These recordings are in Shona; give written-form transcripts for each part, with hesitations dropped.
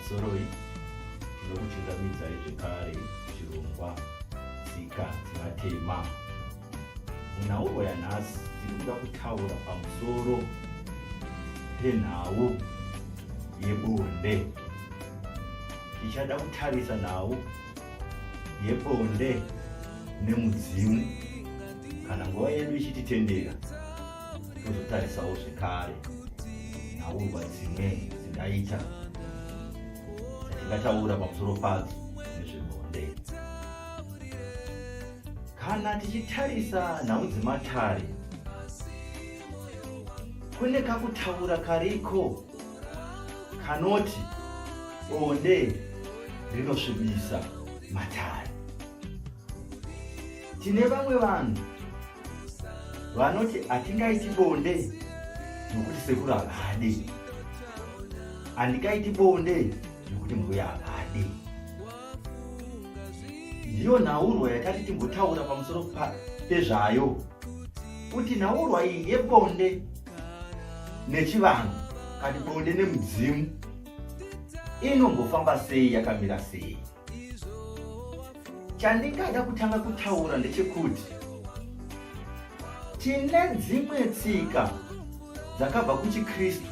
Pamusoroi, tinokuchingamidzai zvekare chirongwa Tsika Dzevatema. Munhaurwa yanhasi tiri kuda kutaura pamusoro penhau yebonde. Tichada kutarisa nhau yebonde nemudzimu kana nguva yedu ichititendera tozotarisawo zvekare nhaurwa dzimwe dzingaita dzatingataura pamusoro padzo nezvebonde. Kana tichitarisa nhau dzematare, kune kakutaura kariko kanoti bonde rinosvibisa matare. Tine vamwe vanhu vanoti hatingaiti bonde nokuti sekuru havadi, handingaiti bonde nokuti mbuya havadi. Ndiyo nhaurwa yatati timbotaura pamusoro pezvayo kuti nhaurwa iyi yebonde nechivanhu kati bonde nemudzimu inombofamba sei, yakamira sei. Chandingada kutanga kutaura ndechekuti tine dzimwe tsika dzakabva kuchiKristu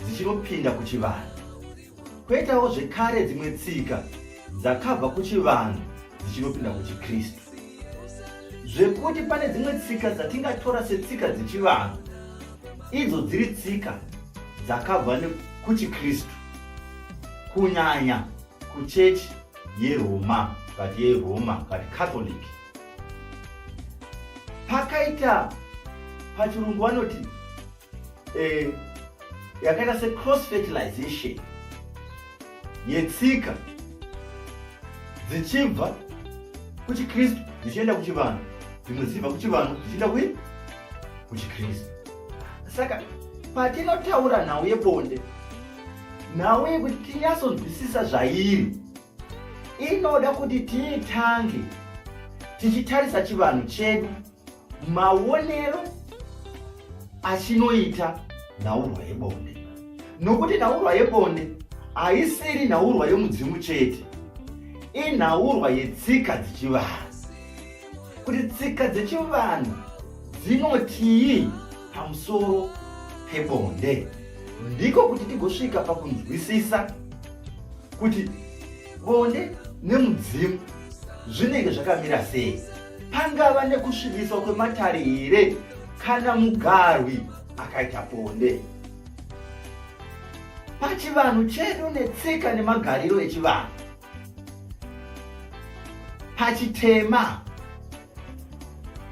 dzichinopinda kuchivanhu, kwoitawo zvekare dzimwe tsika dzakabva kuchivanhu dzichinopinda kuchiKristu, zvekuti pane dzimwe tsika dzatingatora setsika dzechivanhu idzo dziri tsika dzakabva kuchiKristu, kunyanya kuchechi yeRoma, kati yeRoma kati Catholic. Pakaita pachirungu vanoti yakaita secross fertilization yetsika dzichibva kuchiKristu dzichienda kuchivanhu, dzimwe dzichibva kuchivanhu dzichienda kui kuchiKristu. Saka patinotaura nhau yebonde, nhau yekuti tinyatsonzwisisa zvairi inoda kuti tiitange tichitarisa chivanhu chedu, maonero achinoita nhaurwa yebonde, nokuti nhaurwa yebonde haisiri nhaurwa yomudzimu chete, inhaurwa yetsika dzechivanhu, kuti tsika dzechivanhu dzinotii pamusoro pebonde. Ndiko kuti tigosvika pakunzwisisa kuti bonde nemudzimu zvinenge zvakamira sei. Pangava nekusvibiswa kwematare here kana mugarwi akaita bonde? Pachivanhu chedu netsika nemagariro echivanhu pachitema,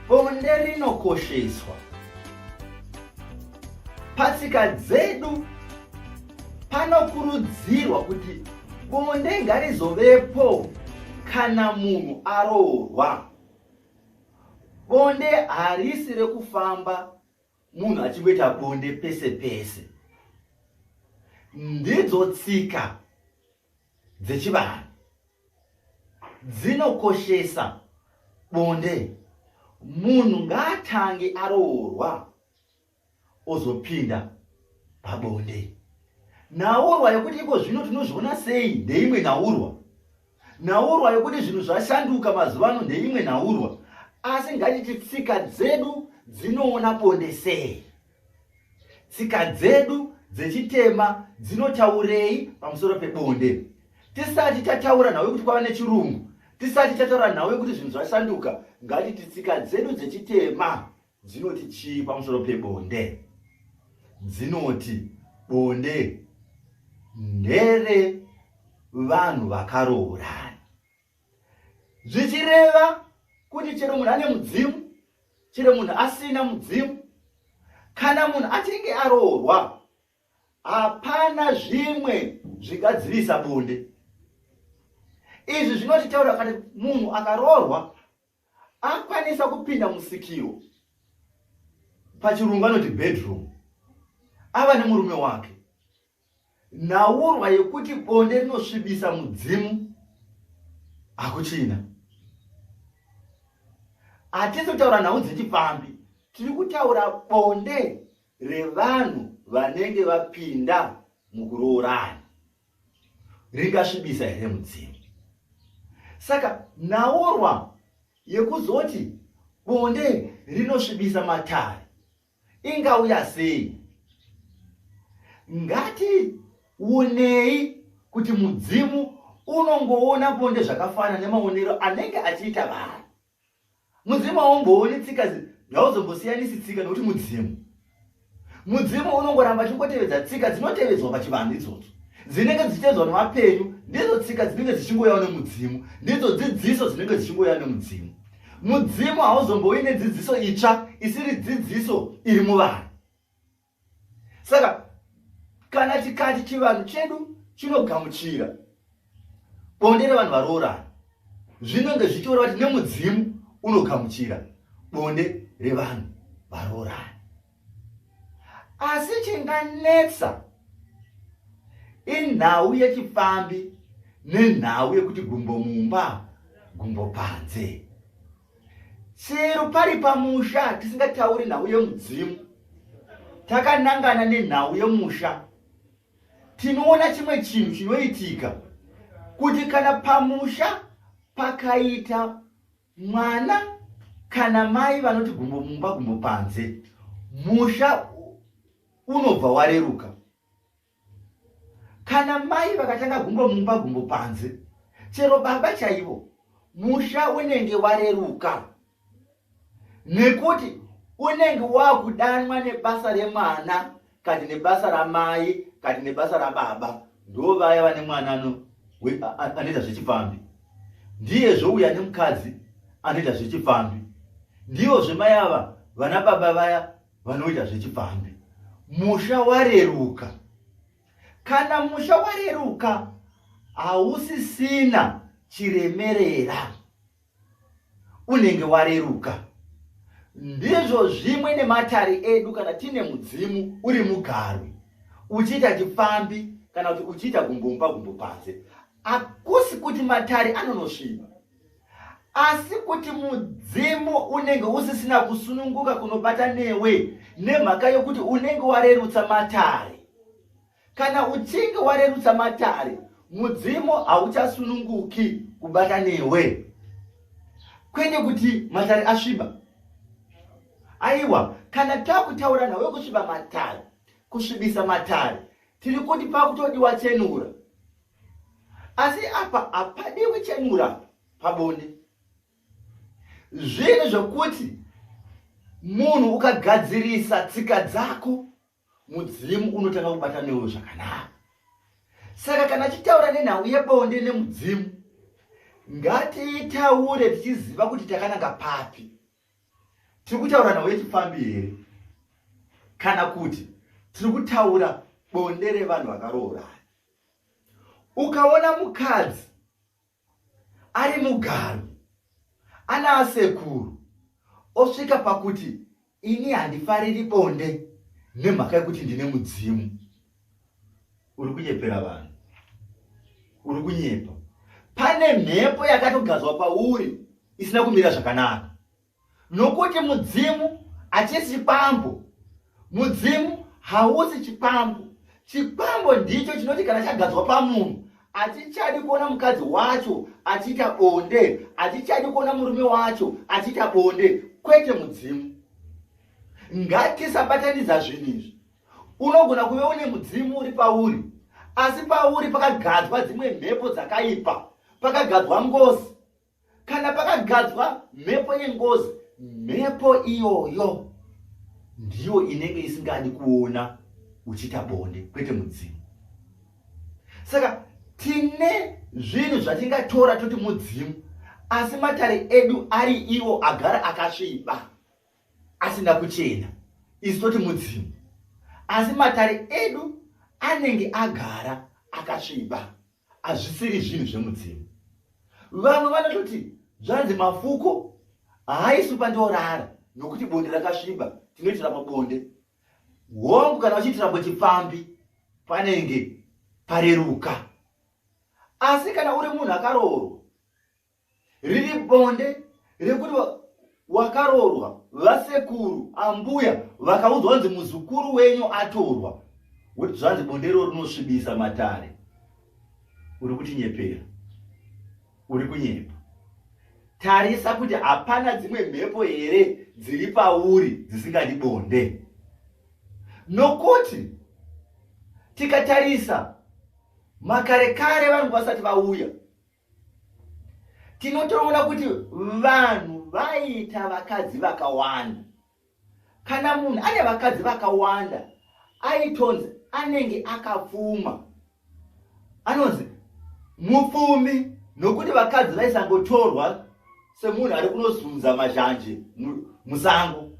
bonde rinokosheswa. Patsika dzedu panokurudzirwa kuti bonde ngarizovepo kana munhu aroorwa. Bonde harisi rekufamba munhu achingoita bonde pese pese. Ndidzo tsika dzechivanhu dzinokoshesa bonde. Munhu ngaatange aroorwa ozopinda pabonde. Nhaurwa yekuti iko zvino tinozviona sei ndeimwe nhaurwa. Nhaurwa yekuti zvinhu zvashanduka mazuva ano ndeimwe nhaurwa. Asi ngatiti tsika dzedu dzinoona bonde sei? Tsika dzedu dzechitema dzinotaurei pamusoro pebonde? Tisati tataura nhau yekuti kwava nechirungu, tisati tataura nhau yekuti zvinhu zvashanduka, ngatiti tsika dzedu dzechitema dzinoti chii pamusoro pebonde? Dzinoti bonde ndere vanhu vakaroorana, zvichireva kuti chero munhu ane mudzimu, chero munhu asina mudzimu, kana munhu achinge aroorwa, hapana zvimwe zvingadzivisa bonde. Izvi zvinotitaura kana munhu akaroorwa akwanisa kupinda musikiro, pachirungu anoti bedroom, ava nemurume wake, nhaurwa yekuti bonde rinosvibisa mudzimu hakuchina. Hatisi kutaura nhau dzechipfambi, tiri kutaura bonde revanhu vanenge vapinda mukuroorana. ringasvibisa here mudzimu? Saka nhaurwa yekuzoti bonde rinosvibisa matare ingauya sei? Ngationei kuti mudzimu unongoona bonde zvakafanana nemaonero anenge achiita vanhu. Mudzimu haumbooni tsika, hauzombosiyanisi tsika nokuti mudzimu. Mudzimu unongoramba achingotevedza tsika dzinotevedzwa pachivanhu idzodzo dzinenge dzichitevedzwa nevapenyu, ndidzo tsika dzinenge dzichingouyawo nemudzimu, ndidzo dzidziso dzinenge dzichingouya nemudzimu. Mudzimu hauzombovi nedzidziso itsva isiri dzidziso iri muvanhu. Saka kana tikati chivanhu chedu chinogamuchira bonde revanhu varoorana, zvinenge zvichioreva kuti nemudzimu unogamuchira bonde revanhu varoorana. Asi chinganetsa inhau yechipfambi nenhau yekuti gumbo mumba gumbo panze. Chero pari pamusha tisingatauri nhau yemudzimu, takanangana nenhau yemusha, tinoona chimwe chinhu chinoitika kuti kana pamusha pakaita mwana kana mai vanoti gumbo mumba gumbo panze, musha unobva wareruka. Kana mai vakatanga gumbo mumba gumbo panze, chero baba chaivo, musha unenge wareruka nekuti unenge wakudanwa nebasa remwana kati nebasa ramai kati nebasa rababa. Ndo vaya vane mwana anoita zvechipfambi, ndiye zvouya nemukadzi anoita zvechipfambi, ndivo zvemai ava vana baba vaya vanoita zvechipfambi. Musha wareruka. Kana musha wareruka hausisina chiremerera, unenge wareruka. Ndizvo zvimwe nematare edu, kana tine mudzimu uri mugarwi uchiita chipfambi kana kuti uchiita gumbo mumba gumbo panze, hakusi kuti matare anonosviba, asi kuti mudzimu unenge usisina kusununguka kunobata newe nemhaka yokuti unenge warerutsa matare. Kana uchinge warerutsa matare, mudzimu hauchasununguki kubata newe. Kwete kuti matare asviba. Aiwa, kana takutaura nhau yokusviba matare, kusvibisa matare, tiri kuti pakutodiwa chenura. Asi apa hapadiwi chenura pabonde. Zvinhu zvokuti munhu ukagadzirisa tsika dzako, mudzimu unotanga kubata newe zvakanaka. Saka kana tichitaura nenhau yebonde nemudzimu, ngatiitaure tichiziva kuti takananga papi. Tiri kutaura nhau yechipfambi here, kana kuti tiri kutaura bonde revanhu vakaroorana? Ukaona mukadzi ari mugarwi ana asekuru osvika pakuti ini handifariri bonde nemhaka yekuti ndine mudzimu, uri kunyepera vanhu, uri kunyepa. Pane mhepo yakatogadzwa pauri isina kumira zvakanaka, nokuti mudzimu hachisi chikwambo. Mudzimu hausi chikwambo. Chikwambo ndicho chinoti kana chagadzwa pamunhu hachichadi kuona mukadzi wacho achiita bonde, hachichadi kuona murume wacho achiita bonde, kwete mudzimu. Ngatisabatanidza zvinhu izvi. Unogona kuve une mudzimu uri pauri, asi pauri pakagadzwa dzimwe mhepo dzakaipa, pakagadzwa ngozi. Kana pakagadzwa mhepo yengozi, mhepo iyoyo ndiyo inenge isingadi kuona uchiita bonde, kwete mudzimu. Saka tine zvinhu zvatingatora toti mudzimu, asi matare edu ari iwo agara akasviba, asina kuchena, isu toti mudzimu, asi matare edu anenge agara akasviba, hazvisiri zvinhu zvemudzimu. Vamwe vanototi zvanzi mafuko haaiswi pandorara nokuti bonde rakasviba, tinoitira pabonde. Hongu, kana vachiitira pochipfambi panenge pareruka, asi kana uri munhu akaroorwa, riri bonde rekuti wakaroorwa, vasekuru ambuya vakaudzwa kunzi muzukuru wenyu atorwa, woti zvanzi bonde iro rinosvibisa matare. Uri kutinyepera, uri kunyepa. Tarisa kuti hapana dzimwe mhepo here dziri pauri dzisingadi bonde. Nokuti tikatarisa makare kare vanhu vasati vauya, tinotoona kuti vanhu vaiita vakadzi vakawanda. Kana munhu ane vakadzi vakawanda aitonzi anenge akapfuma, anonzi mupfumi, nokuti vakadzi vaisangotorwa semunhu ari kunozunza mazhanje musango,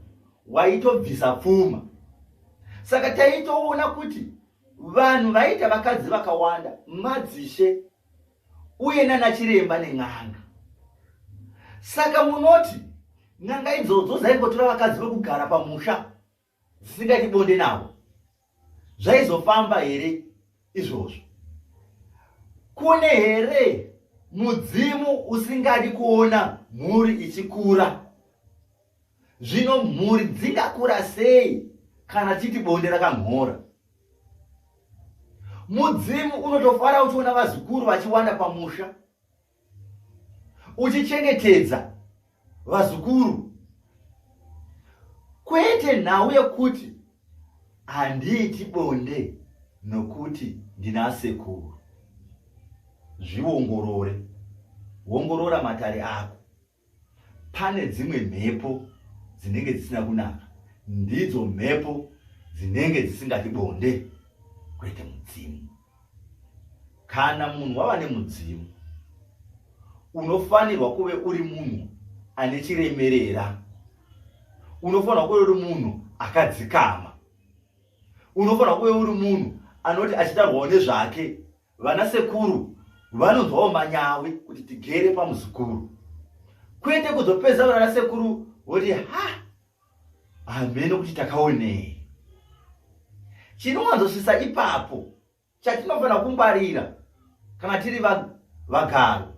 waitobvisa pfuma. Saka taitoona kuti vanhu vaiita vakadzi vakawanda madzishe uye nanachiremba nen'anga. Saka munoti n'anga idzodzo dzaingotora vakadzi vekugara pamusha dzisingaiti bonde navo, zvaizofamba here izvozvo? Kune here mudzimu usingadi kuona mhuri ichikura? Zvino mhuri dzingakura sei kana tichiti bonde rakamhora? Mudzimu unotofara uchiona vazukuru vachiwanda pamusha, uchichengetedza vazukuru, kwete nhau yekuti handiiti bonde nokuti ndina sekuru. Zviongorore, wongorora matare ako. Pane dzimwe mhepo dzinenge dzisina kunaka, ndidzo mhepo dzinenge dzisingati bonde, kwete mudzimu. Kana munhu wava nemudzimu, unofanirwa kuve uri munhu ane chiremerera, unofanirwa kuve uri munhu akadzikama, unofanirwa kuve uri munhu anoti achitaurwawo nezvake vana sekuru vanonzwawo manyawi kuti tigere pamuzukuru, kwete kuzopedza vana sekuru voti ha, hameno kuti takaonei. Chinowanzosvisa ipapo chatinofanira kungwarira kana tiri vagaro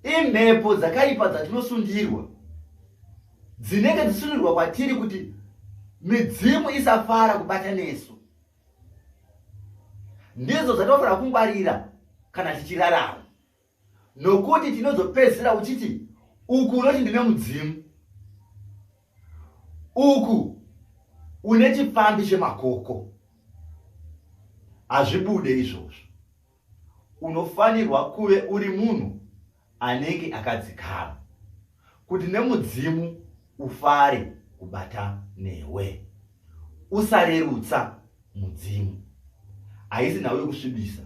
imhepo dzakaipa dzatinosundirwa, dzinenge dzisundirwa kwatiri kuti midzimu isafara kubata nesu. Ndizo dzatinofanira kungwarira kana tichirarama, nokuti tinozopedzisira uchiti uku unoti ndine mudzimu, uku une chipfambi chemakoko. Hazvibude izvozvo. Unofanirwa kuve uri munhu anenge akadzikama kuti nemudzimu ufare kubata newe. Usarerutsa mudzimu. Haisi nhau yekusvibisa,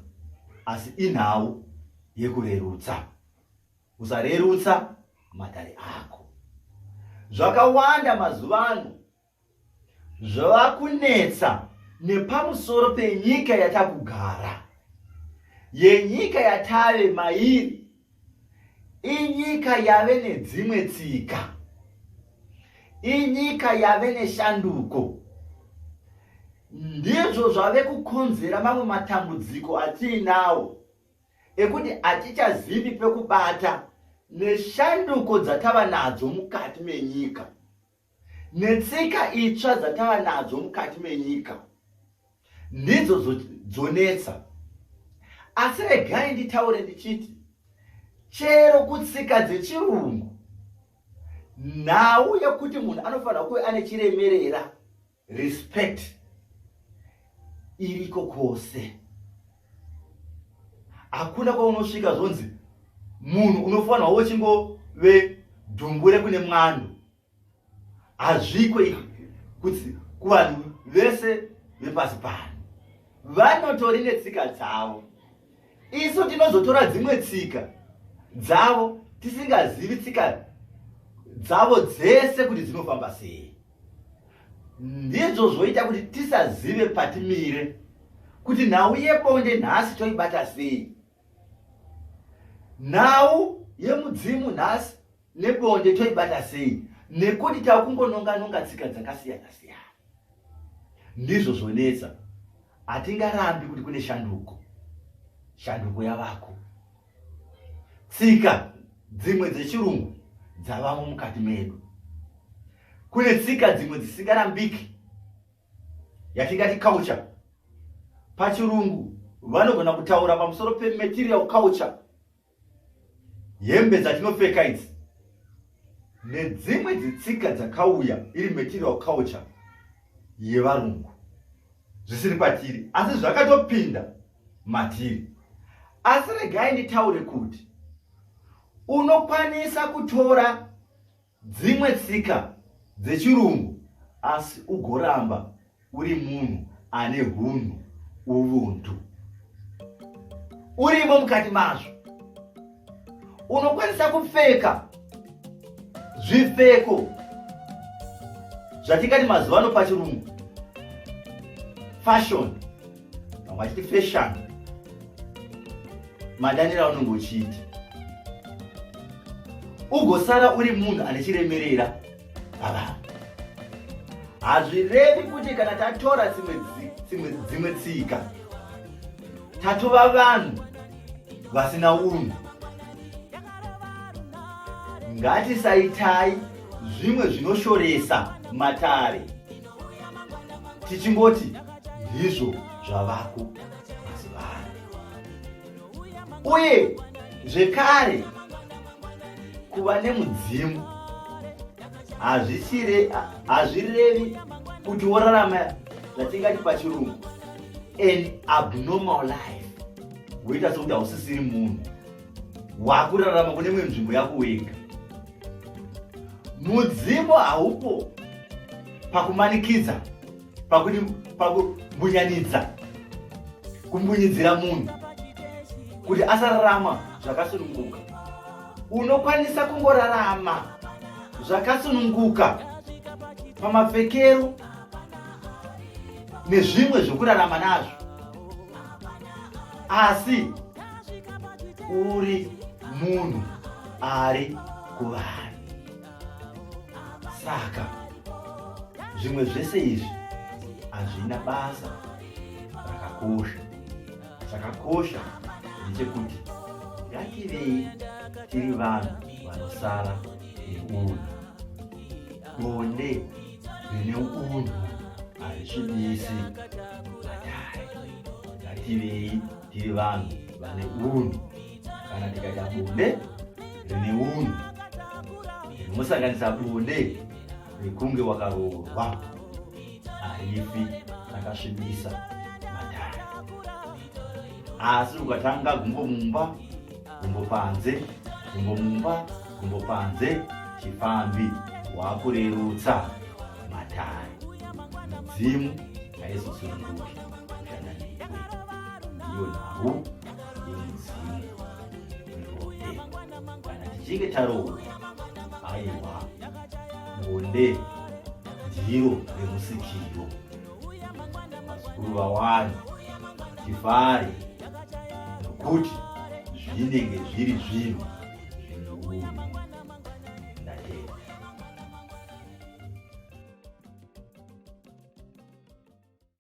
asi inhau yekurerutsa. Usarerutsa matare ako. Zvakawanda mazuva ano zvava kunetsa nepamusoro penyika yatakugara, yenyika yatave mairi. Inyika yave nedzimwe tsika, inyika yave neshanduko. Ndizvo zvave kukonzera mamwe matambudziko atiinawo ekuti hatichazivi pekubata neshanduko dzatava nadzo mukati menyika, netsika itsva dzatava nadzo mukati menyika, ndidzo dzonetsa. Asi regai nditaure ndichiti chero kutsika dzechirungu, nhau yekuti munhu anofanira kuve ane chiremerera, respect, iriko kwose. Hakuna kwaunosvika zvonzi munhu unofanirwa wochingove dhumbure kune mwando. Hazviko kuti kuvanhu vese vepasi pano vanotori netsika dzavo. Isu tinozotora dzimwe tsika dzavo tisingazivi tsika dzavo dzese kuti dzinofamba sei. Ndizvo zvoita kuti tisazive patimire kuti nhau yebonde nhasi toibata sei, nhau yemudzimu nhasi nebonde toibata sei, nekuti takungononga-nonga tsika dzakasiyana-siyana. Ndizvo zvonetsa. Hatingarambi kuti kune shanduko, shanduko yavako, tsika dzimwe dzechirungu dzavamo mukati medu. Kune tsika dzimwe dzisingarambiki, yatingati culture pachirungu. Vanogona kutaura pamusoro pematerial culture, hembe dzatinopfeka idzi nedzimwe dzetsika dzakauya iri material culture yevarungu zvisiri kwatiri asi zvakatopinda matiri. Asi regai nditaure kuti unokwanisa kutora dzimwe tsika dzechirungu asi ugoramba uri munhu ane hunhu ubuntu urimo mukati mazvo. Unokwanisa kupfeka zvipfeko zvatingati mazuva ano pachirungu fashion, vamwe vachiti fashion, madaniro aunenge uchiita, ugosara uri munhu ane chiremerera pavanhu. Hazvirevi kuti kana tatora dzimwe tsika tatova vanhu vasina unhu. Ngatisaitai zvimwe zvinoshoresa matare tichingoti ndizvo zvavako mazuva ano. Uye zvekare kuva nemudzimu hazvirevi kuti worarama zvatingati pachirungu an abnormal life, woita sekuti hausisiri munhu, wakurarama kune imwe nzvimbo yako wega. Mudzimu haupo pakumanikidza, pakuti pakumbunyanidza, kumbunyidzira munhu kuti asararama zvakasununguka. Unokwanisa kungorarama zvakasununguka pamapfekero nezvimwe zvokurarama nazvo, asi uri munhu ari kuvanhu. Saka zvimwe zvese izvi hazvina basa rakakosha. Chakakosha ndechekuti ngativei tiri vanhu vanosara neunhu. Bonde rine unhu harisvibisi matare. Ngativei tiri vanhu vane unhu. Kana tikaita bonde rine unhu rinosanganisa bonde rekunge wakaroorwa, harifi rakasvibisa matare. Asi ukatanga gumbo mumba gumbo panze, gumbo mumba gumbo panze, chifambi, wakurerutsa matare. Midzimu haizosununguki kushanda newe. Ndiyo nhau yemudzimu webonde. Kana tichinge taroorwa, aiwa, bonde ndiro remusikiro. Vazukuru vawane tifare nokuti zvinenge zviri zvinhu zvine unhu.